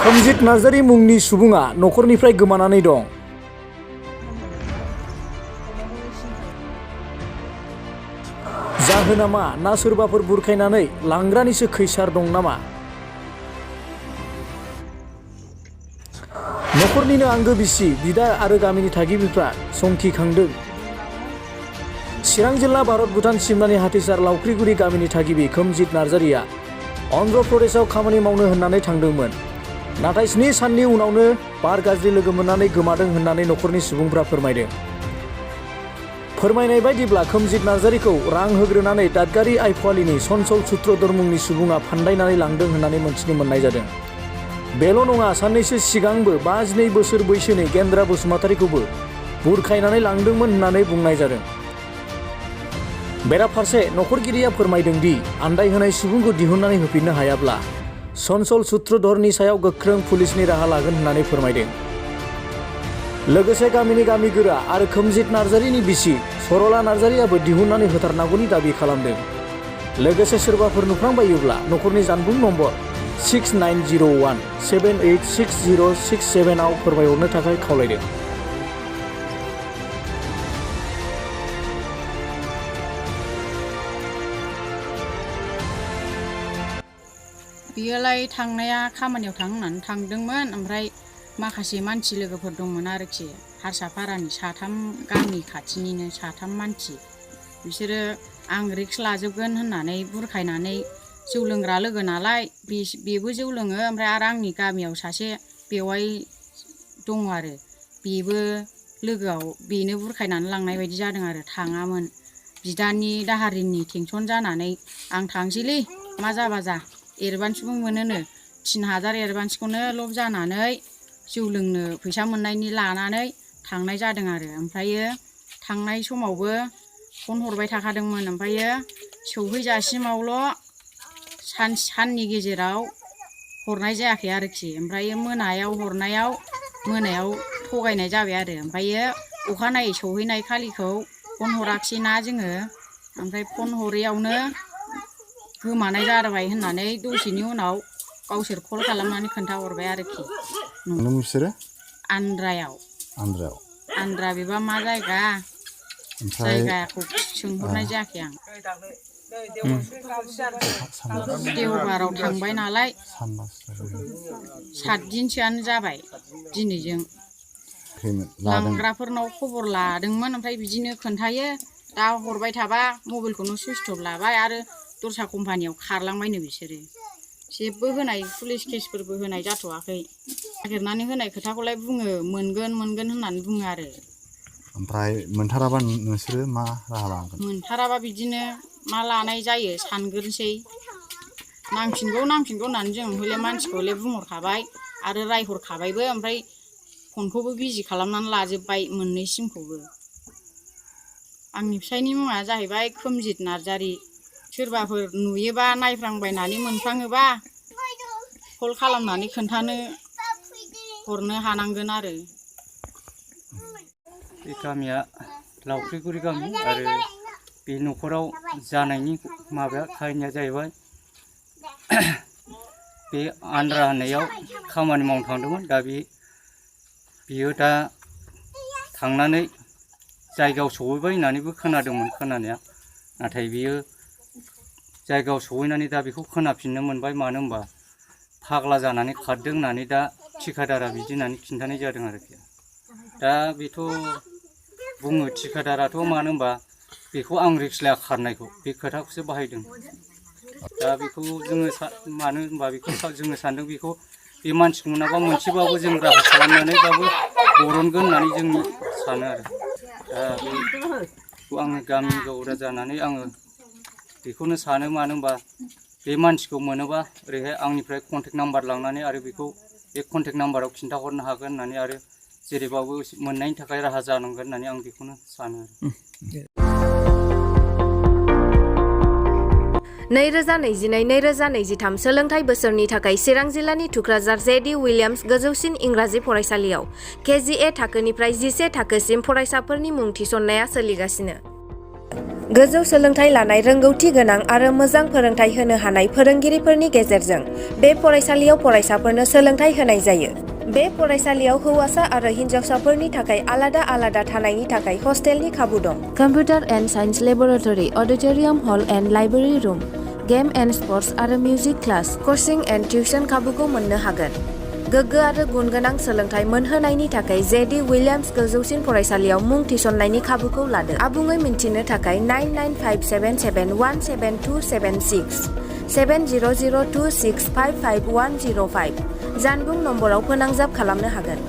खोमजित नार्जारि मुंनि सुबुङा न'खरनिफ्राय गोमानानै दं। जाहोना मा? ना सोरबाफोर बुरखायनानै लांग्रानिसो खैसार दं नामा? न'खरनिनो आंगो बिसि, बिदा आरो गामिनि थागिबिफ्रा संखिखांदों। चिरां जिल्ला भारत-भुटान सिमनानि हाथिसार लावख्रिगुरि गामिनि थागिबि खोमजित नार्जारिया अन्ध्र प्रदेशआव खामानि मावनो होननानै थांदोंमोन। नाथाय 7 साननि उनावनो बार गाज्रि लोगो मोननानै गोमादों होननानै न'खरनि सुबुंफ्रा फोरमायदों। फोरमायनाय बायदिब्ला खोमजित नार्जारिखौ रां होग्रोनानै दादगारि आइफवालिनि सनसल सुत्रधर मुंनि सुबुङा फान्दायनानै लांदों होननानै मोनथिनो मोननाय जादों। बेल' नङा, साननैसो सिगांबो 52 बोसोर बैसोनि गेन्द्रा बसुमतारिखौबो बुरखायनानै लांदोंमोन होननानै बुंनाय जादों। बेराफारसे न'खरगिरिया फोरमायदों दि आन्दायहोनाय सुबुंखौ दिहुननानै होफिननो हायाब्ला सनसल सुत्रधरनि सायाव गोख्रों पुलिसनि राहा लागोन होननानै फोरमायदों। लोगोसे गामिनि गामिगोरा आरो खोमजित नार्जारिनि बिसि सरला नार्जारियाबो दिहुननानै होथारनांगौनि दाबि खालामदों। लोगोसे सोरबाफोर नुफ्लांबायोब्ला न'खरनि जानबुं नम्बर 6901786067 आव फोरमायहरनो थाखाय खावलायदों। बियोलाय थांनाया खामानियाव थांनो होननानै थांदोंमोन, ओमफ्राय माखासे मानसि लोगोफोर दंमोन आरोखि, हारसापारानि 3 गामि खाथिनिनो 3 मानसि। बिसोरो आं रिक्स लाजोबगोन होननानै बुरखायनानै, जौ लोंग्रा लोगो नालाय बेबो जौ लोङो, ओमफ्राय आरो आंनि गामियाव सासे बेवाइ दङ आरो, बेबो लोगोआव बेनो बुरखायनानै लांनाय बायदि जादों आरो। थाङामोन। बिदानि दाहारिनि टेनसन जानानै आं थांसैलै मा जाबा जा, एडभान्सबो मोनोनो, 3000 एडभान्सखौनो लब जानानै जौ लोंनो फैसा मोननायनि लानानै थांनाय जादों आरो। ओमफ्रायो थांनाय समावबो फन हरबाय थाखादोंमोन, ओमफ्रायो सौहैजासिमावल' साननि गेजेराव हरनाय जायाखै आरोखि। ओमफ्रायो मोनायाव थगायनाय जाबाय आरो। ओमफ्रायो अखानायै सौहैनाय खालिखौ फन हराखिसैना जोङो, ओमफ्राय फन हरैयावनो गोमानाय जाबाय होननानै दसेनि उनाव गावसोर कल खालामनानै खोन्थाहरबाय आरोखि। बिसोरो आन्द्रायाव बेबा मा जायगा, जायगाखौ सोंहरनाय जायाखै आं। देवबाराव थांबाय नालाय 7 दिनसोआनो जाबाय दिनैजों। लांग्राफोरनाव खबर लादोंमोन, ओमफ्राय बिदिनो खोन्थायो, दा हरबाय थाबा मबाइलखौनो सुइस अफ लाबाय आरो दस्रा कम्पानियाव खारलांबायनो बिसोरो। जेबो पुलिस केसफोरबो होनाय जाथ'वाखै। नागिरनानै होनाय खोथाखौलाय बुङो, मोनगोन होननानै बुङो आरो। ओमफ्राय मोनथाराबा नोंसोरो मा राहा लागोन? मोनथाराबा बिदिनो मा लानाय जायो सानग्रोनोसै। नांफिनगौ होननानै जों हले मानसिखौ हले बुंहरखाबाय आरो रायहरखाबायबो, ओमफ्राय फनखौबो बिजि खालामनानै लाजोब्बाय, 2 सिमखौबो। आंनि फिसायनि मुङा जाहैबाय खोमजित नार्जारि। सोरबाफोर नुयोबा, नायफ्लांबायनानै मोनफ्लाङोबा कल खालामनानै खोन्थानो हरनो हानांगोन आरो। बे गामिया लावख्रिगुरि गामि, आरो बे न'खराव जानायनि काहिनिया जाहैबाय बे आन्द्रा होननायाव खामानि मावनो थांदोंमोन। दा बियो दा थांनानै जायगायाव सहैबाय होननानैबो खोनादोंमोन खोनानाया, नाथाय बियो जायगायाव सहैनानै दा बेखौ खोनाफिननो मोनबाय। मानो होनबा फाग्ला जानानै खारदों होननानै दा थिखादारा बिदि होननानै खिन्थानाय जादों आरोखि। दा बेथ' बुङो थिखादाराथ', मानो होनबा बेखौ आं रिक्स लाया खारनायखौ, बे खोथाखौसो बाहायदों। दा बेखौ जोङो मानो होनबा बेखौ जोङो सानदों, बेखौ बे मानसिखौ मोनाबा मोनसेबाबो जों राहा खालामनानैबाबो बरनगोन होननानै जों सानो आरो। दा बेखौ आङो गामि गावबुरा जानानै आङो बेखौनो सानो, मानो होनबा बे मानसिखौ मोनोबा ओरैहाय आंनिफ्राय कन्टेक्ट नाम्बार लांनानै आरो बेखौ बे कन्टेक्ट नाम्बाराव खिन्थाहरनो हागोन होननानै, आरो जेरैबाबो मोननायनि थाखाय राहा जानांगोन होननानै आं बेखौनो सानो आरो। 2022-2023 सोलोंथाइ बोसोरनि थाखाय चिरां जिल्लानि थुक्राझार जे.डि. उइलियाम्स गोजौसिन इंराजि फरायसालियाव KGA थाखोनिफ्राय 11 थाखोसिम फरायसाफोरनि मुं थिसननाया सोलिगासिनो। गोजौ सोलोंथाइ लानाय रोंगौथि गोनां आरो मोजां फोरोंथाइ होनो हानाय फोरोंगिरिफोरनि गेजेरजों बे फरायसालियाव फरायसाफोरनो सोलोंथाइ होनाय जायो। बे फरायसालियाव हौवासा आरो हिन्जावसाफोरनि थाखाय आलादा आलादा थानायनि थाखाय हस्टेलनि खाबु दं। Computer and science laboratory, auditorium hall and library room, game and sports आरो music class, coaching and tuition खाबुखौ मोननो हागोन। गोग्गो आरो गुन गोनां सोलोंथाइ मोनहोनायनि थाखाय जेडि उइलियाम्स गोजौसिन फरायसालियाव मुं थिसननायनि खाबुखौ लादो। आबुङै मिन्थिनो थाखाय 9957717276 7002655105 जानबुं नम्बराव फोनांजाब खालामनो हागोन।